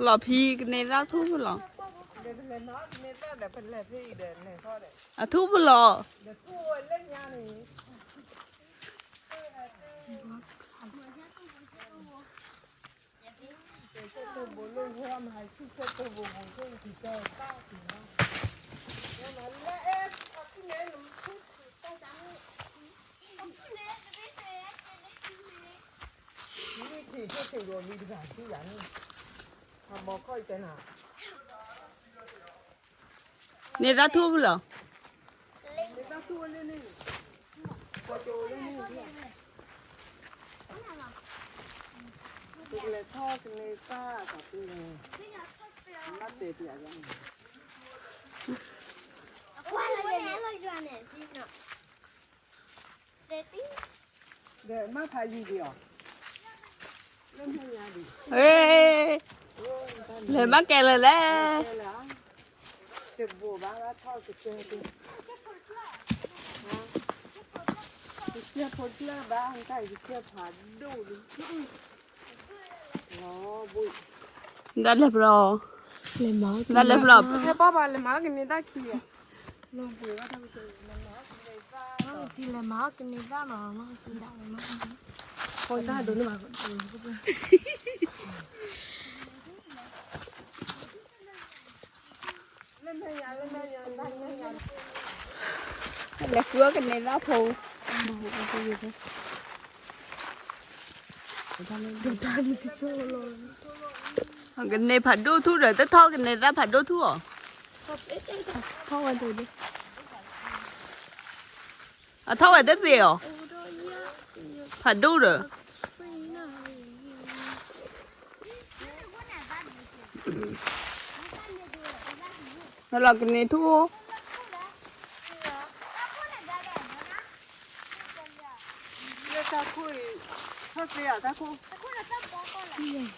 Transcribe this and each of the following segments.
လီၤဖံကန့ၢ်သၣ်ထူၣ်ဖုလီၤ. အထူၣ်ဖုလီၤ. န့ၢ်သၣ်ထူၣ်ဖုလီၤ. လဲၤဘၣ်ကဲလၢာ်လဲၣ်. တၢ်လဲၤပျီ, တၢ်လဲၤပျီ, ဟဲပၢ်ပၢ်လဲၤမၤကန့ၢ်တၢ်ခံ, လဲၤမၤကန့ၢ်တၢ်နီၤ, တၢ်ဒိးန့ၢ်ဘၣ် လဲၤဃုအီၣ်ကန့ၢ်သၣ်ဖိ, ကန့ၢ်ဖးဒိၣ်ထူၣ်ဒီး တထီၣ်ကန့ၢ်သၣ်ဖးဒိၣ်ထူၣ်အီၤ, အထီၣ်ဝဲတသ့အီၤ, ဖးဒိၣ်ဒီး လီၤကန့ၢ်ထူၣ်, လၢတၢ်ခိၣ်အံၤ, ထီၣ်သ့ဧါတၢ်ခိၣ်, နထီၣ်မကါ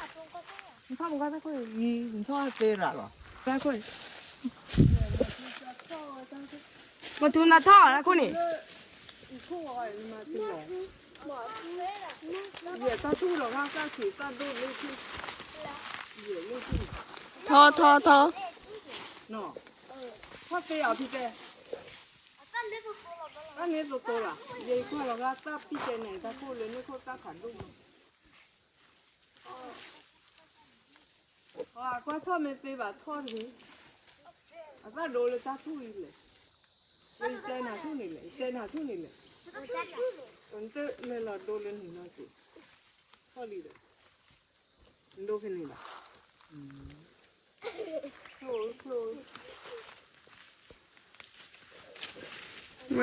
တၢ်ခိၣ်အံၤ, နထီၣ်သ့ရၤလီၤ, တၢ်ခိၣ်အံၤ, မ့ၢ်ထူနထီၣ်တၢ်ခိၣ်န့ၣ် ယဲၢ်တၢ်ထူၣ်လီၤဂာ်တၢ်ခံးတၢ်ဒိၣ်လၢထူၣ်, ယဲၢ်လၢထူၣ်, ထီထီထီ, ထီၣ်သ့အီၤဖံတဲ, တၢ်န့ၣ်သိသိလီၤ, ယဲၢ်ကွၢ်လီၤဂာ်တၢ်ပံၣ်တဲန့ၣ် တၢ်ခိၣ်လၢန့ၣ်ခိၣ်တၢ်ဖးဒိၣ်မး အကွၢ်ထီၣ်မ့ၢ်သ့ဘၣ်ထီၣ်တဂ့ၤ, အသၣ်ဒိလၢတၢ်ထူၣ်အံၤလဲၣ်, ယတဲနၤထူၣ်န့ၣ်လဲၣ်, ယတဲနၤထူၣ်န့ၣ်လဲၣ်, နတလဲၤလီၤဒိလၢနုာ်နီၢ်က့ၤ, ထီၣ်လံဒီး, နဒိဖဲန့ၣ်ဘၣ် ဝ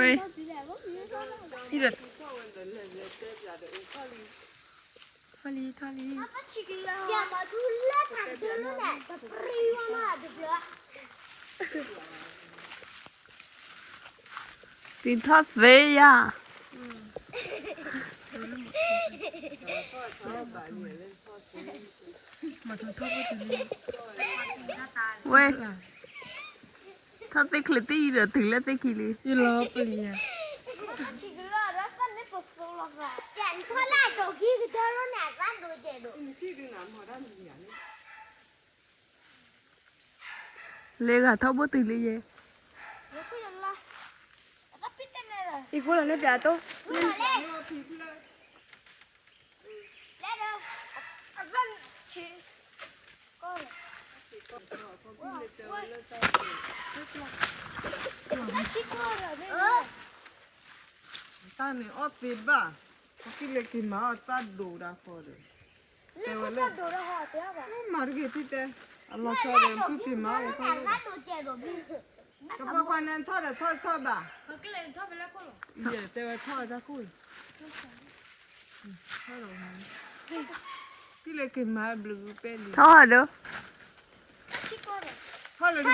ဲ, ထီၣ်လံ, ထီၣ်လံ, သ့ထီၣ်သ့ယၤ ဝဲ, ထီၣ်သ့ချ့သ့အံၤဒီးတုၤလၢသ့ခံလံ, ယလီၤပလံၤယၤ, လဲၤဂၤထီၣ်ဘိတုၤလံယဲ, အံၤဃိလီၤန့ၣ်ပျးတိၢ် တၢ်န့ၣ်အီၣ်သ့ဘၣ်, ပကလဲၤက့ၤမၤအီၣ်တၢ်ဒိးဒၣ်ဃီဒီး, တဲဝဲလၢ, မၤတဂ့ၤဖံတဲ, အလီၤဆီဒီး ဖုက့ၤမၤအီၣ်ဃီလၢ, ကပီၤကွၢ်န့ၣ်ထီၣ်ဒီးထီၣ်ထီၣ်ဘၣ်, ယဲၢ်တဲဝဲထီၣ်တၢ်ခိၣ်အံၤ ထီၣ်ဒီး, ထီၣ်လၢကလဲၤဖံတဲ,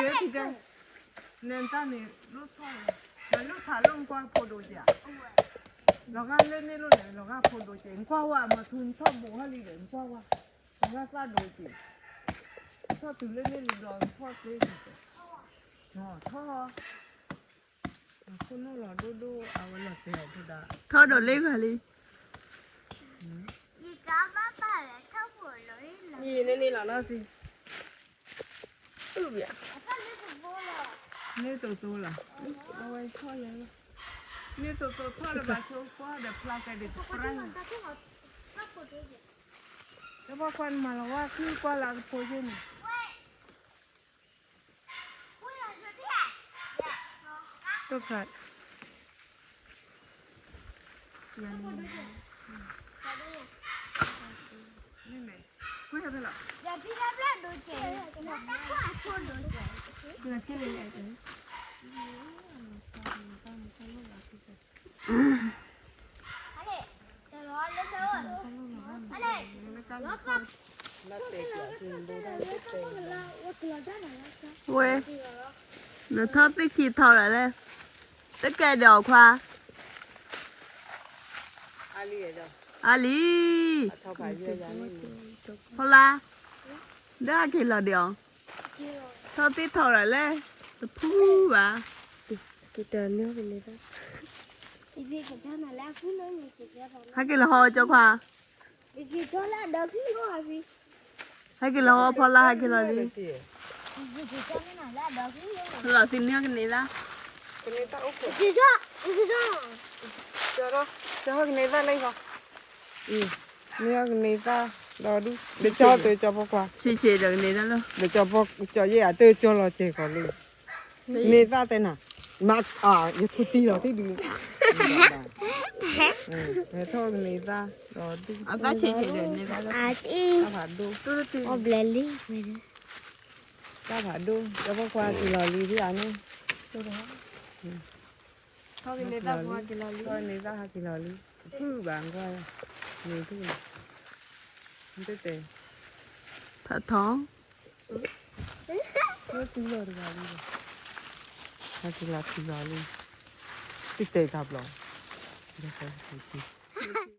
နဲတၢ်န့ၣ်လိၣ်ထီၣ်လီၤ, မၤလိၣ်ဖးလိၣ်နကွၢ်ဖိဒိၣ်က့ၤ, လီၤဂာ်လၢန့ၣ်လိၣ်န့ၣ် လီၤဂာ်ဖိဒိၣ်က့ၤ နကွၢ်ဝဲ မၤထူနထီၣ်ဘူးဟီလံဒီး နကွၢ်ဝဲ, လီၤဂာ်သၣ်ဒိၣ်က့ၤ, ထီၣ်တုၤလၢန့ၣ်လံဒီးထီၣ်သ့က့ၤ, ထီၣ် ခိၣ်နူာ်လီၤဒိၣ်ဒိၣ် အဝဲလီၤတဲာ်အီၤဖိဒၣ် ထီၣ်ဒီးလ့ဂၤလံ, ယကဘၣ်ပာ်လၢထီၣ် ယံၤန့ၣ်န့ၣ်လီၤနီၤသံ, အုၣ်ဘၣ်, န့ၢ်သိးသိးလီၤ, အဝဲဆီၣ်လဲၣ်လီၤ, န့ၢ်သိးသိးထီၣ်ဒီးဘၣ်ဆိကွၢ်ဒီးဖျါကဲဒံးတပြၢ်, တဘၣ်ကွၢ်နမၤလီၤဝဲခုကွၢ်လၢကဖိယိၣ်န့ၣ် တော့ခါ, ဝဲ, နထီၣ်သ့ၣ်ခံထီၣ်လၢလဲၣ်, တကဲဒီးခွါ, အါလံ, ဖီလာ်, ဒီးဟဲက့ၤလီၤဒံးအီၤ, ထီၣ်သ့ၣ်ထီၣ်လၢလဲၣ်, တဖုဘၣ်, ဟဲက့ၤလီၤဟီၣ်ကၠီခွါ, ဟဲက့ၤလီၤဟီၣ်ဖီလာ် ဟဲက့ၤလီၤလံ, လီၤသံန့ၢ်ကန့ၢ်သၣ်, ကန့ၢ်သၣ်, ကန့ၢ်သၣ်လၢဟီၣ်, န့ၢ်ကန့ၢ်သၣ်ဒီးဒူၣ်, ကၠီတဲကၠီဖိခွါ, ဆံးဆံးဒီးကန့ၢ်သၣ်လီၤ, ဒီးကၠီဖိကၠီယဲၢ်အတၢ်ကၠီလီၤစဲၤကီးလံ, ကန့ၢ်သၣ်တဲနၤ, မ့ၢ်, ယထူတံၢ်လီၤတံၢ်ဒုး, ထီၣ်ကန့ၢ်သၣ်ဒီးဒူၣ်, အသၣ်ဆံးဆံးဒီးန့ၢ်သၣ်လီၤ, တၢ်ဖးဒိၣ်, အီၣ်ဘျဲၣ်လံ, တၢ်ဖးဒိၣ်, ကၠီဖိခွါက့ၤလီၤလံဒ်အန့ၣ်, ထီၣ်ကန့ၢ်သၣ်ဟဲက့ၤလီၤလံ, ထီၣ်ကန့ၢ်သၣ်ဟဲက့ၤလီၤလံ, ဖုဘၣ်ကွၢ်, န့ၣ်ဒူၣ်လီၤ, နတတဲ, ဖးထီ, လၢတုၤလီၤတဂၤလံ, ဟဲက့ၤလီၤတုၤလီၤလံ, တတဲတၢ်ဘျီ,